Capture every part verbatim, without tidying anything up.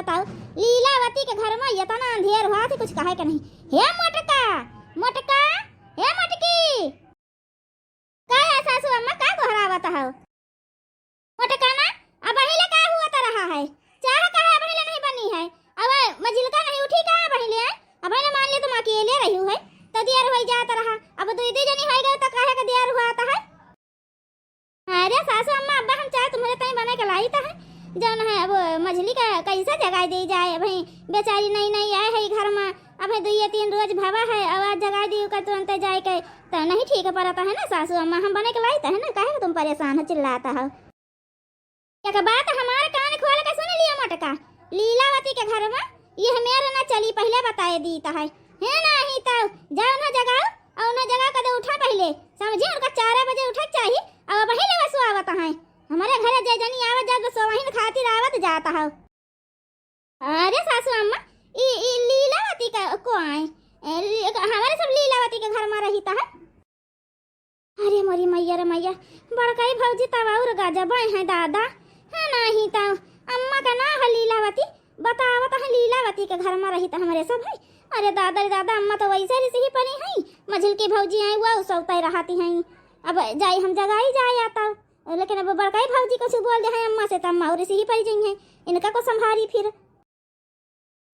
बताओ, लीलावती के घर मा एतना अंधेर होत है, कुछ कहे के नहीं। हे मोटका, मोटका, हे मोटकी। का है सासू अम्मा, का गोहरावत हौ? मोटका ना, अबहीं ले का हुआ त रहा है? चाह का है, अबहीं ले नहीं बनी है? अब मझिलका नहीं उठी का अबहीं ले? अबहीं ले मान ले तुम अकेले रही है, तो देर होई जात रहा। अब दुई दुई जनी होई गए तो काहे का देर हुआ त है? अरे सासू अम्मा, अब्बा हम चाय तुम्हरे ताईं बनाए के लाइत है, जौन है अब मझली का कैसे जगाई दी जाए। अबहीं बेचारी नई नई आए है घर मा, अबहीं दुइये तीन रोज भवा है, अब आज जगाई दी का तुरंत जाए के, तो नहीं ठीक परत है ना सासू अम्मा, हम बनाए के लाइत है ना, काहे तुम परेशान हो, चिल्लात हो? एक बात हमार कान खोल के सुन लियो मोटका, लीलावती के घर मा यह मेर ना चली, पहिले बताए दीत है। हे नाही तो जाओ ना जगाओ, और ना जगा कदे उठा पहिले, समझे? उनका चार बजे उठे के चाही, और वही ले सुआवत है। हमारे घरे जे जनी आवत जात बस वही खातिर आवत जात है। अरे सासू अम्मा, ई, ई लीलावती का को आए? ए, ली-, हमारे सब लीलावती के घर मा रहित है। अरे मोरी मैया रे मैया, बड़कई भौजी तब और गजब है दादा। हाँ, नाही तो अम्मा का ना है लीलावती, बतावत है लीलावती के घर मा रहित हमरे सब है। अरे दादा रे दादा, अम्मा तो वैसे रिसही पड़ी है, मझिलकी भौजी आई वो सौते रहती हैं। अब जाई हम जगाई जाए आता, लेकिन अब बड़कई भौजी कुछ बोल दे है अम्मा से तो अम्मा और रिसही पड़ी जाई है, इनका को संभारी फिर।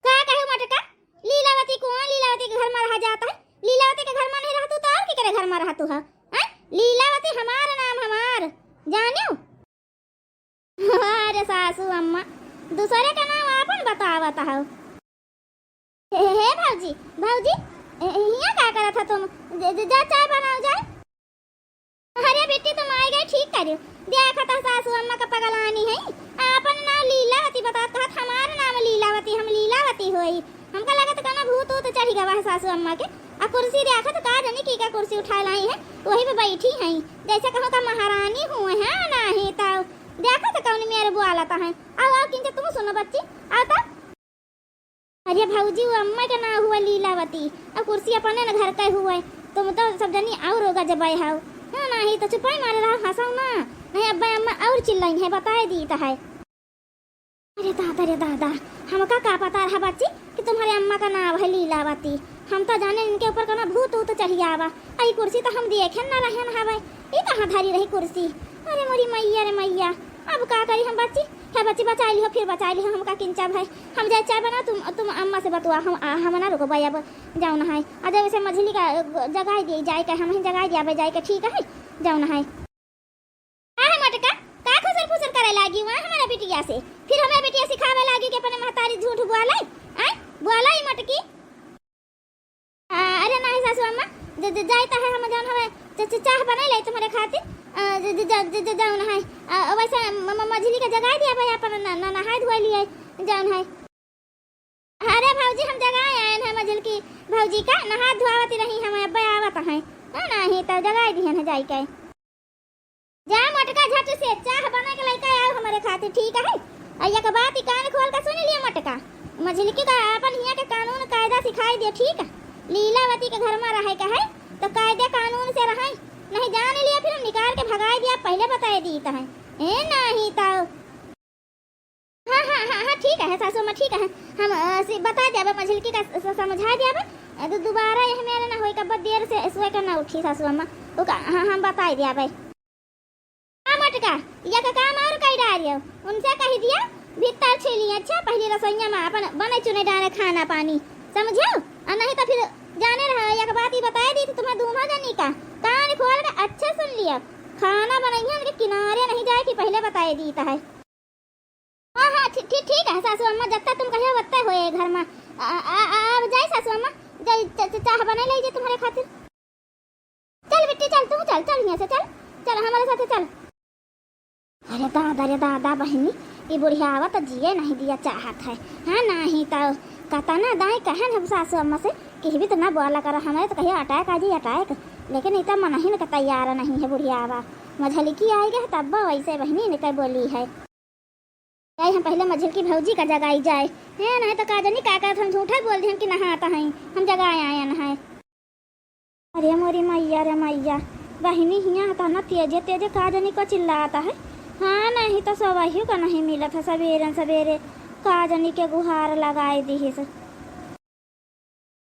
का कहे मोटका? लीलावती को, लीलावती के घर मा रहा जात है? लीलावती के घर मा नहीं रहतू तो और केकरे घर मा रहतू है? हैं? लीलावती हमार नाम हमार, जानियो? अरे सासू अम्मा, दूसरे का नाम आपन बतावत हो। हे, हे भौजी, भौजी, ए, हियाँ का करत हो तुम? ज-, ज-, जा चाय बनाओ जाए। अरे बेटी, तुम आए गए ठीक करियो। देखत है सासू अम्मा का पगलानी है, आपन नाम लीलावती बतात कहत हमार नाम लीलावती, हम लीलावती होई। हमका लगत कौनो भूत ऊत चढ़ी गवा है सासू अम्मा के। आ कुर्सी देखत का जानी की का कुर्सी उठाए लाई है, वही पे बैठी हैं, जैसे कहो का महारानी हुए हैं, नाही तो देखत कौन मेरे बुआलत है। आओ, आओ, किंचा तुम सुनो बच्ची, आओ तो। अरे भौजी, वो अम्मा के नाम हुआ लीलावती, और कुर्सी अपने न घर के हुए। तुम तो सब जनी और रोगा जबाई हाउ। हाँ, नाही तो चुपाई मारे रहो, हंसाओ ना, नहीं अब्बा अम्मा और चिल्लाई है, बताए दीत है। अरे दादा रे दादा, हमका का पता रहा बच्ची कि तुम्हारे अम्मा का नाम है लीलावती। हम तो जाने इनके ऊपर कौनो भूत ऊत चढ़ी आवा। आई कुर्सी तो हम देखे न रहन हवे, ई कहाँ धरी रही कुर्सी? अरे मोरी मैया रे मैया, अब का करी हम बच्ची? हे बच्ची, बचाई लिहो, फिर बचाई लिहो, हमका किंचा भाई। हम जाए चाय बना, तुम, तुम अम्मा से बतुआ, हम, आ, हम ना रुकबे अब, जाओ नहाए। आ जब इसे मझली का, अ, जगाई दिए जाए के, हम ही जगाई दिया जाए के, ठीक है, जाओ नहाए। का है मोटका, का खुसर फुसर करे लागी वहाँ हमारा बिटिया से? फिर हमारा बिटिया सिखावे लागी कि अपने महतारी झूठ बोले, आय, बोले ई मोटकी। आ, अरे नाही सासू अम्मा, ज-, ज-, जाइत है हम जौन हवे च-, च-, चाह बनाई लाई तुम्हारे खातिर। आ, ज-, ज-, ज-, ज-, ज-, जौन है, आ, वैसे म-, म-, मझली के जगाई दिया भाई, अपन न-, न-, नहाए धोए लिए जौन है। अरे भौजी, हम जगाए आयन है मझली की भौजी का, नहात धोआवत रही हम, अब्बे आवत है। हाँ, नाही तो जगाई दिहन है जाई के। जा मोटका, झट से चाह बना के लेके आओ हमारे खातिर, ठीक है? आ एक बात ही कान खोल के सुन लिया मोटका, मझली की का अपन हियाँ के कानून कायदा सिखाई दे, ठीक है? लीलावती के घर में रहे के है तो कायदे कानून से रहे, नहीं जान लिया फिर हम निकाल के भगाई दिया, पहले बताए दीत है। ए नाही तो। हाँ, हाँ, हाँ, हाँ, ठीक है सासू अम्मा, ठीक है। हम, अ, सि-, बता देबे, मझिलकी का स-, स-, समझा देबे। अ, दु-, दोबारा यह मेरे ना होई, कब देर से सोए के ना उठी सासू अम्मा। ओका, हाँ, हम बताई देबे। हाँ मोटका, या का काम और कई डारियो। उनसे कही दिया, भीतर छीली, अच्छा, पहली रसोइया में अपन बने चुने डारे खाना पानी, समझो? और नहीं तो फिर जाने रहा, एक बात ही बताई दी थी तुम्हें दोनों जनी का। कान खोल के अच्छे सुन लियो, खाना बनइया उनके किनारे नहीं जाए कि पहले बताई दी है। हाँ, हाँ, ठी-, ठी-, ठीक है सासू अम्मा, जत्ता तुम कहियो वत्ता होए घर में। आ, आ, आ, अब जाई सासू अम्मा, जाई च-, च-, चाह बना लीजिए तुम्हारे खातिर। चल बिट्टी, चल, तू चल, चल यहाँ से चल, चल हमारे साथ चल। अरे दादा, अरे दादा, बहिनी, ई बुढ़ियावा तो जिए नहीं दिया चाहत है। हाँ, नहीं तो कतना दाई कहन हम सासू अम्मा से कि भी तो ना बोला करो, हमारे तो कहियो अटैक आ जाई, अटैक, लेकिन ई तो मनहिन का तैयार नहीं है बुढ़ियावा। मझलिकी आई गए तब वैसे बहिनी ने कह बोली है। जाई हम पहले मझिलकी भौजी का जगाई जाए। हैं, नहीं तो का जानी का कहत हम झूठा बोल दिहन कि नहात हैं, हम जगाए आयन हैं। अरे मोरी मैया रे मैया, बहिनी हियाँ तो ना तेजे तेजे का जानी को चिल्लात है। हाँ, नहीं तो सोवहियो का नहीं मिलत है सवेरे सवेरे। का जनी के गुहार लगाई दिहिस।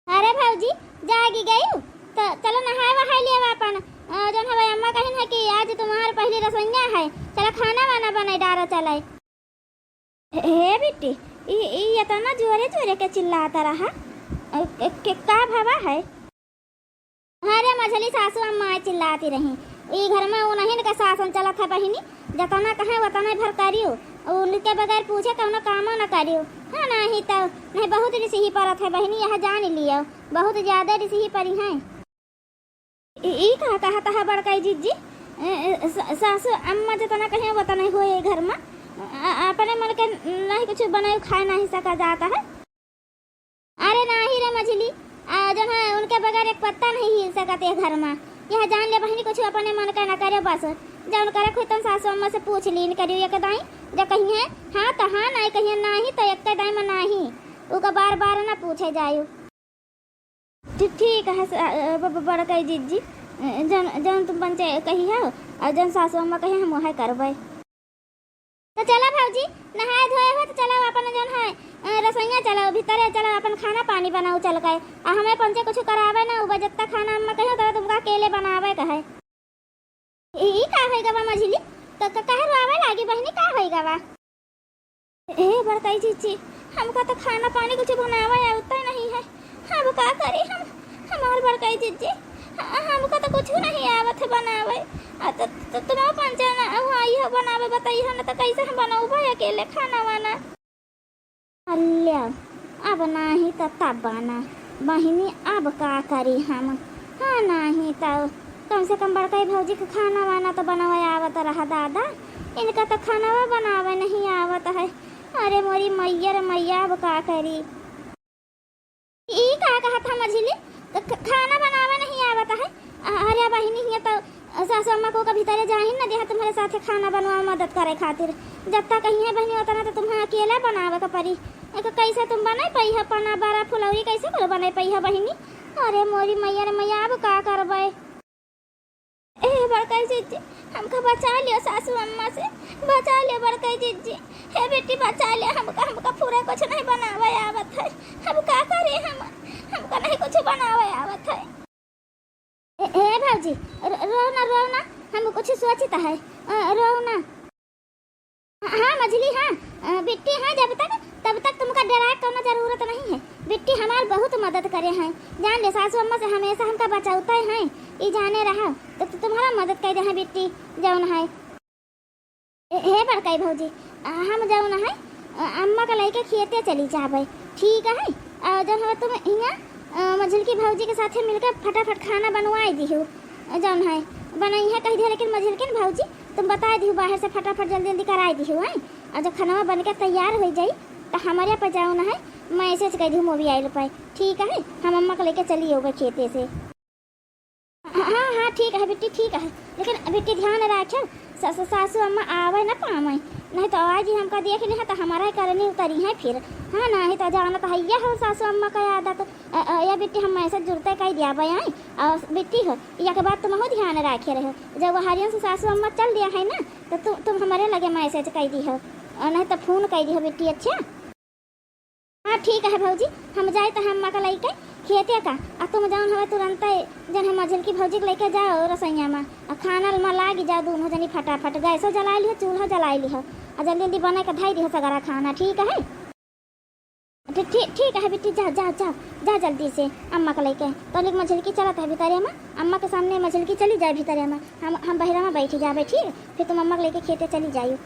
अरे भौजी, जागी गयू? त चलो नहाए वहाए लियो अपन। अ, जौन हवे अम्मा कहिन है कि आज तुम्हार पहली रसोइया है, चलो खाना वाना बनाए डारो चले। हे, हे बिट्टी, ई, ई एतना जोरे जोरे के चिल्लात रहा? अ, के, के, का भवा है? अरे मझली सासू अम्मा चिल्लाती रही, ई घर मा उनहिन का शासन चलत है बहिनी, जतना कहे वतने भर करियो, उनके बगैर पूछे कौनो कामो न करियो। हाँ, नहीं तो, नहीं बहुत रिसही परत है बहिनी, यह जान लियो, बहुत ज्यादा रिसही परी है। ई, ई का कहत है बड़काई जिज्जी? ए, ए, स-, सासू अम्मा जतना कहे वतने होए घर मा, अ-, अपने मन के नहीं कुछ बनाए खाए नहीं सका जाता है। अरे नाही रे मझली, आ, जौन है उनके बगैर एक पत्ता नहीं हिल सकत है घर मा। यह जान ले बहिनी, कुछ अपने मन का ना करे बस। जौन करे खुद तुम सासू अम्मा से पूछ लीन करियो एक दाई, जब कहिहैं हाँ तो हाँ, नहीं कहिहैं नाही तो एक दाई मा नाही। उका बार बार ना पूछे जायु। ठी-, ठीक है स-, अ, ब-, ब-, बड़काई जिज्जी, अ, जौन, जौन तुम पंचे कहिहौ, अ, जौन सासू अम्मा कहे हम वह करबे। तो चला भौजी, नहाए धोए हो तो चला अपन जौन है, अ, रसोइया चला, भीतरे चला, अपन खाना पानी बनाओ चल के। आ हमें पंचे कुछ करावे ना, उबे जत्ता खाना अम्मा कहे तो तुमका अकेले बनावे कहे। ई, ई का होई गवा मझली? तो क-, काहे रोआवे लागी बहिनी, का होई गवा? ए बड़काई जिज्जी, हमका तो खाना पानी कुछ बनावे आवता नहीं है। अब का करी हम, हमार बड़काई जिज्जी, ह-, हमका तो कुछ नहीं आवत है बनावे। आ तो, तो तुम पंचे ना, वहाँ यह बनावे बताई हम, तो कैसे हम बनौबे अकेले खाना वाना? अल्ल्या, अब नाही त तब बना। बहिनी, अब का करी हम? हाँ, नाही त कम से कम बड़काई भौजी के खाना वाना तो बनावे आवत रहा दादा। इनका तो खाना बनावे नहीं आवत है। अरे मोरी मैया रे मैया, अब का करी? ई का कहत ह मझिली? ख-, ख-, खाना बनावे नहीं आवत है? अ-, अरे बहिनी, हियाँ तो सासु अम्मा को कभी तरे जाहिन न देहा तुम्हारे साथे खाना बनवा मदद करे खातिर। जब तक कहीं है बहिनी, उतना तो तुम्हें अकेला बनावे का परी। एक कैसे तुम बने पई है पना बड़ा फुलौरी, कैसे कर बने पई है बहिनी? अरे मोरी मैया रे मैया, अब का करबे? ए बड़काई जिज्जी, हमका बचा लियो सासू अम्मा से, बचा लियो बड़काई जिज्जी। हे बेटी, बचा लियो हमका, हमका पूरा कुछ नहीं बनावे आवत है। हम का करे हम, हमका नहीं कुछ बनावे आवत है। ए, ए भौजी, रो, रो ना, रो ना, हम कुछ सोचित है, अ, रो ना। हाँ, मझली, हाँ, अ, बिट्टी, हाँ, जब तक, तब तक तुमका डराए कौनो जरूरत नहीं है। बिट्टी हमार बहुत मदद करे हैं। जान ले, सासू अम्मा से हमेशा हमका बचावते हैं, ई जाने रहा, तो, तो तुम्हारा मदद कर दे हैं बिट्टी, जौन है। ए, हे बड़काई भौजी, अ, हम जौन है, अ, अम्मा का लेके खेते चली जाबे, ठीक है? अ, जौन है तुम हियाँ, अ, मझिलकी भौजी के साथे मिलके फटाफट खाना बनवाई दिहु, अ, जौन है, बनई है कह दिया, लेकिन मझिलकिन भौजी तुम बताई दिहु, बाहर से फटाफट जल्दी जल्दी कराई दिहु, हैं? और जब खाना बन के तैयार हो जाई, तो हमारे पे जौन है, message कर दिहु मोबाइल पे, ठीक है? हम अम्मा को लेके चली आउबे खेते से। हाँ, हाँ, हाँ, ठीक है बिट्टी, ठीक है, लेकिन बिट्टी ध्यान रखे, स-, स-, सासू अम्मा आवे न पावे, नहीं तो आज ही हमका देख लिहा तो हमारा ही करनी उतरी है फिर। हाँ, नहीं तो जानत है ये हो सासू अम्मा का आदत। अ, अ, या बिट्टी हम message जुरते कई दिया बे आई। और बिट्टी हो, या के बात तुम हो ध्यान रखे रहे, जब वो हरियन से सासू अम्मा चल दिया है ना, तो तु-, तुम हमारे लगे message कई दिहो, और नहीं तो phone कई दिहो बिट्टी, अच्छा? हाँ, ठीक है भौजी, हम जाए तो हम अम्मा का लइके खेते का, आ तुम जौन हवे तुरंत जौन है मझिलकी भौजी के लइके जाओ रसोइया में, आ खाना में लागी जाओ दोनों जनी फटाफट, गैसो जलाई लिहो, चूल्हो जलाई लिहो, आ जल्दी जल्दी बना के धई दिहो सगरा खाना, ठीक है? ठी-, ठी-, ठीक है बिट्टी, जा, जा, जा, जा जल्दी से अम्मा का लइके। तनिक मझिलकी चलत है भीतरे में, अम्मा के सामने मझिलकी चली जाए भीतरे में, हम, हम बहरा में बैठ जाबे, ठीक? फिर तुम अम्मा के लइके खेते चली जाइयो।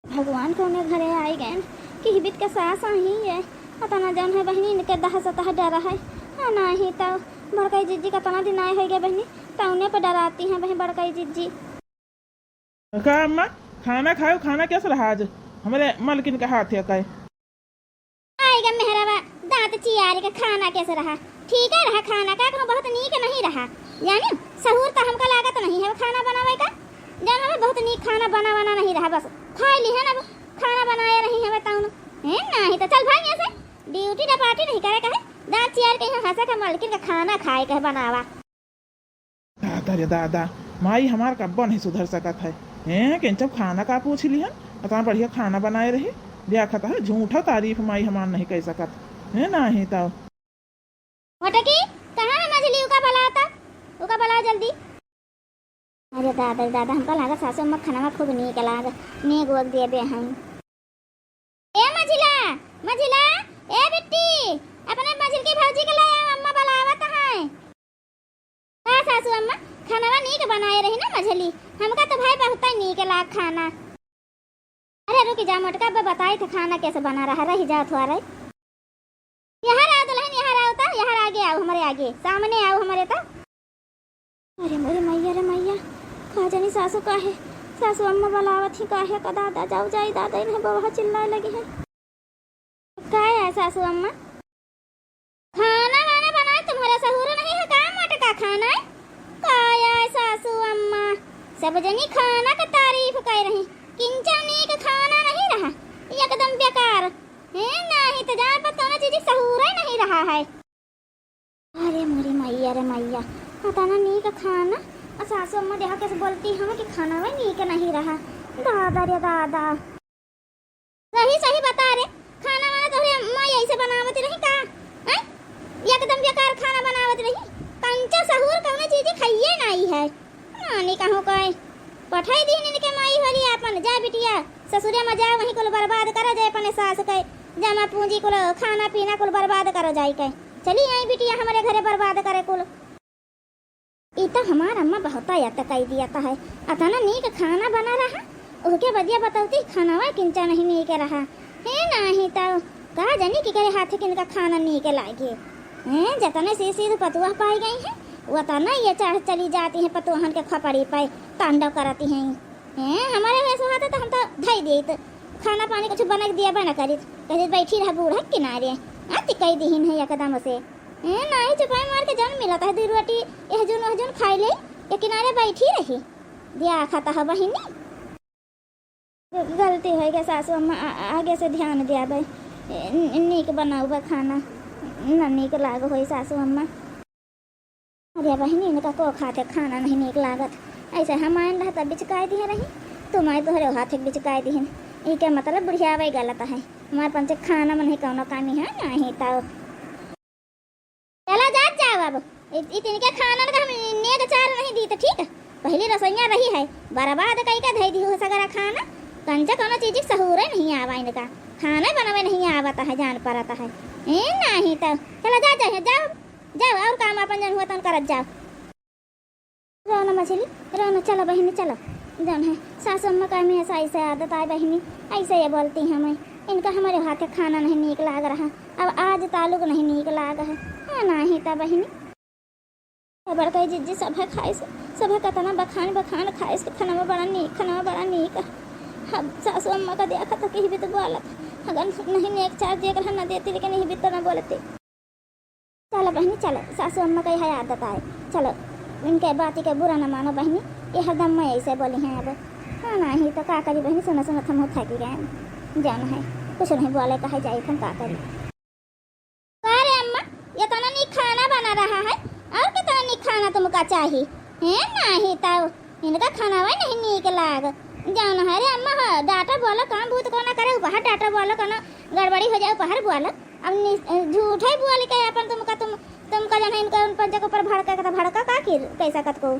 भगवान कौने घरे आई गए कि हिबित के सास आई है। पता ना जौन है बहिनी इनके दहशत है, डर है। हाँ, नाही तो बड़काई जिज्जी का तना दिन आए होइगे बहिनी, तौने पे डराती हैं बहिन बड़काई जिज्जी। का अम्मा, खाना खायो? खाना कैसे रहा आज? हमरे मलकिन का हाथ है का? आएगा मेहरावा, दांत चियारी का खाना कैसे रहा? ठीक है रहा खाना का, कहूँ बहुत नीक नहीं रहा। जानियो, सहूर तो हमका लागत नहीं है वो खाना बनावे का। जान हमें बहुत नीक खाना बना, बना नहीं रहा, बस खाई ली है ना, वो खाना बनाए रही है बताओ ना। हैं, नाही तो चल भाग यहाँ से, duty डपाटी नहीं करे का है। दांत चियारी कहीं हंसा के मलकिन का खाना खाए के बनावा। दादा रे दादा, माई हमार कब्बो नहीं सुधर सकत है। हैं, केंचव खाना का पूछ लिहन, इतना बढ़िया खाना बनाए रही। देखत है, झूठा तारीफ माई हमार नहीं कह सकत है, नाही तउ। मोटकी, कहाँ है मझली? उका बुलावा ता, उका बुलावा जल्दी। अरे दादा रे दादा, हमका लागत सासू अम्मा खाना खूब नीक लाग, नीक वक देबे हैं। ए मझिला, मझिला, ए बिट्टी, अपने मझिल की भौजी के ले आओ, अम्मा बुलावत हैं। का सासू अम्मा, खानवा नीक बनाए रही ना मझली, हमका तो भाई बहुतै नीक लाग खाना। अरे रुकि जा मोटका, अब बताइत है खाना कैसे बना रहा, रहि जा थोड़ा। यहर आओ दुलहिन, यहर आओ ता, यहर आगे आओ, हमरे आगे, सामने आओ हमरे ता। अरे मोरे मइया रे मइया, का जानी सासू का है, सासू अम्मा बुलावत ही का है, का दादा जाऊ जाई, दादा इन्हें बउआ चिल्लाए लगी है। का है सासू अम्मा? खाना वाना बनाए तुम्हरे सहूर नहीं है का? मोटका खाना है का? आय सासू अम्मा, सब जनी खाना का तारीफ कर रही, किंचा नीक खाना नहीं रहा, एकदम बेकार। हैं, नाही तो जान पर कौनो चीज सहूर ही नहीं रहा है। अरे मोरी मइया रे मइया, अतना नीक खाना, आ सासू अम्मा देखा कैसे बोलती हम कि खाना वही नीक नहीं रहा। दादा रे दादा। सही सही बता रे, खाना वाना तोहरे माई ऐसे बनावत रही का? हैं? एकदम बेकार खाना बनावत रही, कंचा सहूर कौनो चीज खाइए नाई है। नानी कहूँ कहे, पठाई दीन इनके माई होली आपन, जा बिटिया, ससुरे में जा, वहीं कुल बर्बाद करो, जाए अपने सास के जमा पूंजी कुल, खाना पीना कुल बर्बाद करो जाई के। चली आई बिटिया हमरे घरे बर्बाद करे कुल। ई त हमार अम्मा बहुत अत कई दिया त है। अतना नीक खाना बना रहा, ओके बदिया बतौती खानावा किंचा नहीं नीक रहा। हे नाही त का जानी कि करे हाथ के इनका खाना नीक लागे। हैं, जतने से सीध पतुआ पाई गई हैं, वतना ये चढ़ चली जाती हैं पतुअहन के खपड़ी पे तांडव करती हैं। हैं, हमारे वैसे होता तो हम तो धई देत, खाना पानी कुछ बना के दिया बना करित, कहते बैठी रह बूढ़ा किनारे। अति कई दिहिन है एकदम से। ए, नाही चुपाई मार के जौन मिलत है, दुई रोटी एह जून ओह जून खाई ले, या किनारे बैठी रही। दिया खाता है बहिनी। ग-, गलती होइ गया सासू अम्मा, आ-, आ-, आगे से ध्यान दिया बे। ए, न-, नीक बनाऊ बे खाना, न नीक लाग होई सासू अम्मा। अरे बहिनी, इनका को खाते खाना नहीं नीक लागत। ऐसे हम आइन रहा तब बिचकाई दिए रही, तुम आई तोहरे हाथे बिचकाई दिहन। ई के मतलब बुढ़ियावे गलत है। हमार पंचे खाना में नहीं कौनो कमी है, नाही तो। चला जात जाओ अब। इ-, इ तिनके खानन का हम नेग चार नहीं दी तो ठीक। पहली रसोइया रही है, बर्बाद कई के धई दी हो सगरा खाना। कंचा कौनो चीज के सहूरे नहीं आवा इनका। खाना बनावे नहीं आवत है, जान परत है। ए, नाही तो। चला जात जाओ, जाओ। जाओ, और काम अपन जौन हुआ तौन करत जाओ। रो ना मछली, रो ना, चलो बहिनी, चलो। जौन है, सासू अम्मा का हमेशा ऐसे आदत आए बहिनी, ऐसे ये बोलती हैं हमें। इनका हमारे हाथ के खाना नहीं नीक लाग रहा, अब आज तालुक नहीं नीक लाग है। हाँ, नाही त बहिनी। ये बड़का जिज्जी सभे खाइस, सभे कतना बखान बखान खाइस कि खाना में बड़ा नीक, खाना में बड़ा नीक। अब सासू अम्मा का देखा तो कहीं भी तो बोलत, अगर नहीं नेक चार देख रहा ना देती, लेकिन नहीं भी तो ना बोलते। चलो बहिनी, चलो, सासू अम्मा का यह आदत आए। चलो, इनके बात के बुरा न मानो बहिनी, ये हरदम मैं ऐसे बोली हैं अब। हाँ, नाही तो का करी बहिनी, सुनत सुनत हम थक गए। जौन है, कुछ नहीं बोले, कहे जाए, हम का करी। का रे अम्मा, ये तना नीक खाना बना रहा है, और कितना नीक खाना तुमका चाही? हैं, नाही तो इनका खाना वही नहीं नीक लाग। जौन है रे अम्मा, हो, डाटा बोलो, काम भूत को ना करे, बाहर डाटा बोलो, कोनो गड़बड़ी हो जाए, बाहर बोलो। अब नि-, झूठै बोल के अपन तुमका, तुम, तुमका जौन है इनका उन पंचे के ऊपर भड़का के तो भड़का का किर, कैसा कत को।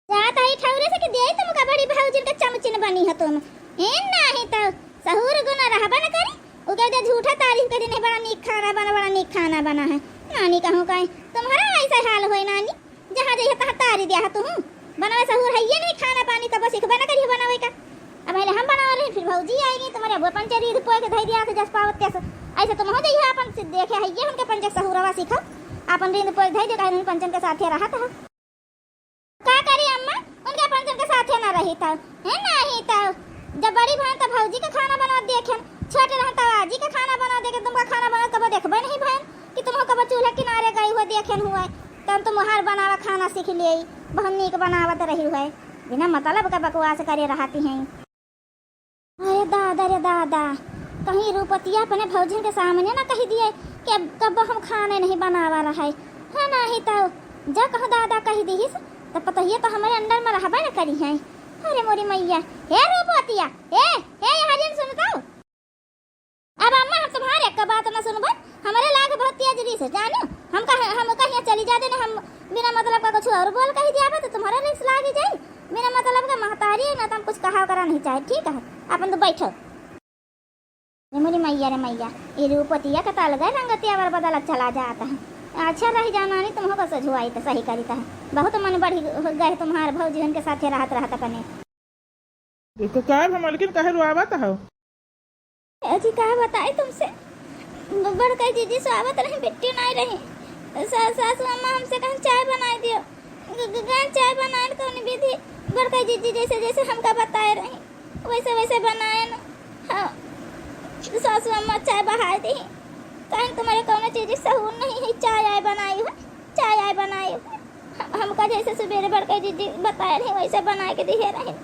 जात आई ठौरे से कि देई तुमका बड़ी भौजिन के चमचिन बनी है तुम। ए नाही तो सहूर गुना रहबा न करी। उके दे झूठा तारीफ के दिन बड़ा नीक खाना बना, बड़ा नीक खाना बना है। नानी कहूँ काहे तुम्हारा ऐसा हाल होए नानी। जहाँ जइहे तहाँ तारी दिया है तुहूँ। बनावे सहूर है ये नहीं, खाना पानी तब सीखबे ना करिए बनावे का। अब पहले हम बनावे रही, फिर भौजी आएगी, तुम्हारे अब पंचे रीध पोए के धई दिया से जस पावत तस। ऐसे तुम हो जइहे अपन से देखे है ये हमके पंचे सहूरवा सीखो। अपन रीध पोए के धई दे, काहे नहीं पंचन के साथे रहत है। का करी अम्मा, उनके पंचन के साथे ना रही तो, है नाही तो। जब बड़ी बहन तो भौजी के खाना बनवा देखे, छोटे रहन तो आजी के खाना बनवा देखे, तुमका खाना बनवा कबो देखबे नहीं भैन। कि तुम कबो चूल्हा किनारे गई हुए, देखेन हुए, तब तुम हर बनावा खाना सीख लिए, बहुत नीक बनावत रही हुए, बिना मतलब का बकवास करे रहती हैं। अरे दादा रे दादा, कहीं रूपतिया अपने भौजिन के सामने ना कही दिए कि अब कब हम खाने नहीं बनावा रहा है, है नाही तो। जा कहो दादा कही दीहिस, तो पतहिए तो हमारे अंडर में रहबे न करी है। अरे मोरी मैया, हे रूपतिया, हे, हे, यहाँ जिन सुनताऊ। अब अम्मा, हम तुम्हारे एक बात न सुनबे, हमरे लाग बहुत तेज रीस है, जानो? हम कह, हम कहिया चली जा देने, हम बिना मतलब का कुछ और बोल कही दिया बा, तो तुम्हारे रीस लागी जाई। बिना मतलब का महतारी है ना, तो हम कुछ कहा करा नहीं चाहे, ठीक है? अपन तो बैठो। रे मोरी मैया, रे मैया, ये रूपतिया का तो अलगे रंग तेवर बदलत चला जाता है। अच्छा रही जाना नहीं, तुमको का सझुआई तो सही करीता है। बहुत मन बढ़ी गए तुम्हारे भौजी उनके साथे रहत रहत अपने। देखो, का भा मलकिन, काहे रोआवत हौ? ए जी, का बताई तुमसे, ब-, बड़का जीजी सोआवत रही, बिट्टी नाई रही। सा-, सासू अम्मा हमसे कहीं चाय बनाई दियो। ग-, ग-, गए चाय बनाए कौन विधि, बड़का जीजी जैसे जैसे हमका बताए रही, वैसे वैसे बनाए न। हाँ, सासू अम्मा चाय बहाए दी। कहीं तुम्हारे कौनो चीज सहूर नहीं है, चाय आय बनाई हो, चाय आय बनाई हो। हम, हमका जैसे सुबेरे बड़का जीजी बताए रही, वैसे बनाए के दिहे रही।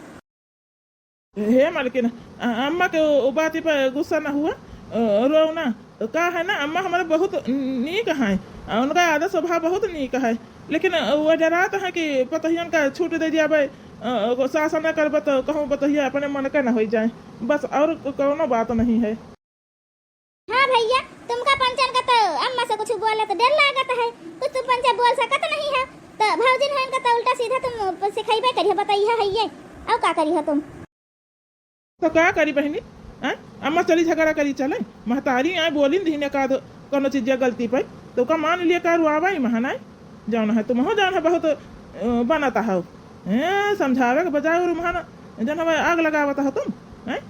हे मलकिन, अ-, अम्मा के ओ, ओ बाती पर गुस्सा न हुआ, अ, रोऊ ना। का है ना, अम्मा हमारे बहुत नीक हैं, अ, उनका आदत स्वभाव बहुत नीक है, लेकिन, अ, वो डरात हैं कि पतोहियन का छूट दे जाबे, अ, अ, शासन न करबे तो कहूँ पतोहिया अपने मन का न होइ जाए, बस और क-, कौनो बात नहीं है। हाँ भैया, तुमका पंचन का तो अम्मा से कुछ बोले तो डर लागत है, कुछ तुम पंचे बोल सकत नहीं है, तो भौजिन है इनका तो उल्टा सीधा तुम सिखाइबे करिए, बताइए है ये, और का करिए तुम? तो का करी बहिनी, हैं? अम्मा चली झगड़ा करी चले, महतारी आए बोलिन दिहिन एकाध कौनो चीज गलती पे, तो का मान लिए का रुआवा ही महानाए? जौन है तुमहो जौन है बहुत, अ, बनत हौ। हैं, समझावे के बजाय और महान जौन है आग लगावत हो तुम, हैं?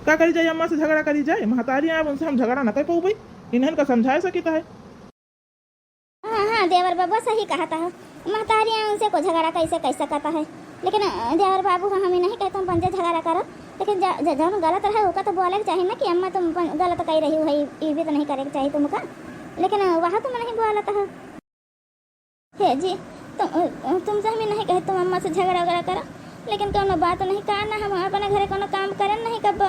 का करी जाए, अम्मा से झगड़ा करी जाए, महतारी आए उनसे हम झगड़ा न कर पउबे, इन्हन का समझाए सकित है। हाँ, हाँ, देवर बबुआ सही कहत हो। महतारी आए उनसे को झगड़ा कैसे कर सकत है? लेकिन, अ, देवर बाबू, हम ही नहीं कहते तुम पंचे झगड़ा करो, लेकिन ज-, ज-, जौन गलत रहे ओका तो बोले के चाहिए ना कि अम्मा तुम पं-, गलत कह रही हो, ई, ई भी तो नहीं करे के चाहिए तुमका। लेकिन, अ, वह तुम नहीं बोलत हो। हे जी, तुम, अ, तुमसे हम ही नहीं कहे तुम अम्मा से झगड़ा वगड़ा करो, लेकिन कौनो बात नहीं का ना, हम अपने घरे कौनो काम करन नहीं कब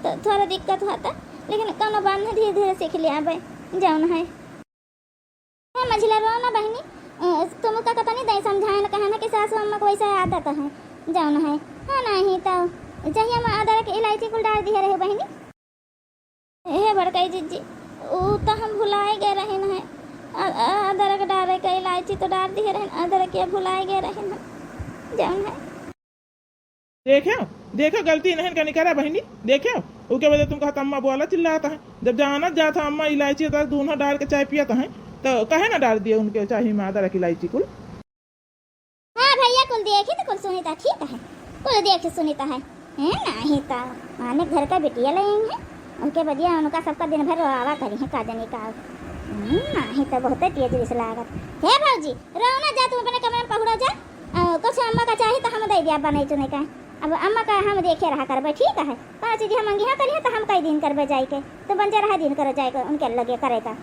तो थोड़ा दिक्कत होता, लेकिन कौनो बात नहीं, धीरे धीरे सीख लिया बे, जौन है। ए मझिला, रो ना बहिनी, ए, तुमका कतनी दई समझाए न कहे ना कि सासू अम्मा को वैसा आदत है, जौन है। हाँ, नहीं तो जहिया में अदरक इलायची कुल डार दिहे रहे बहिनी। हे बड़काई जिज्जी, ऊ तो हम भुलाए गए रहे न है। अ-, अ-, अदरक डारे के इलायची तो डार दिहे रहे, अदरक ये भुलाए गए रहे न, जौन है। देखेउ, देखेउ, गलती इन्हन का निकरा बहिनी, देखेउ, उके वजह तुम कहत अम्मा बोला चिल्लात है। जब जानत जात है अम्मा इलायची अदरक दूनो डार के चाय पियत है, तो काहे ना डार दिए उनके चाही में अदरक इलायची कुल। हाँ भैया, कुल देखी तो कुल सुनी तो ठीक है, कुल देखी सुनी तो है, हैं, नाही तो माने घर का बिटिया ले आई है, उनके बदिया उनका सबका दिन भर रोआवा करी है, का जाने का। हम्म, नाही तो बहुते तेज रिस लागत। हे भौजी, रो ना जा, तुम अपने कमरे में पहुड़ा जा। अ, कुछ अम्मा का चाही तो हम दे दिया बनाई चुने का। अब अम्मा का हम देखे रहा करबे, ठीक है? पाँच चीज हम मंगिया करिए तो हम कई दिन करबे जाए के, तो बन जा रहा दिन करे जाए के उनके लगे करे का।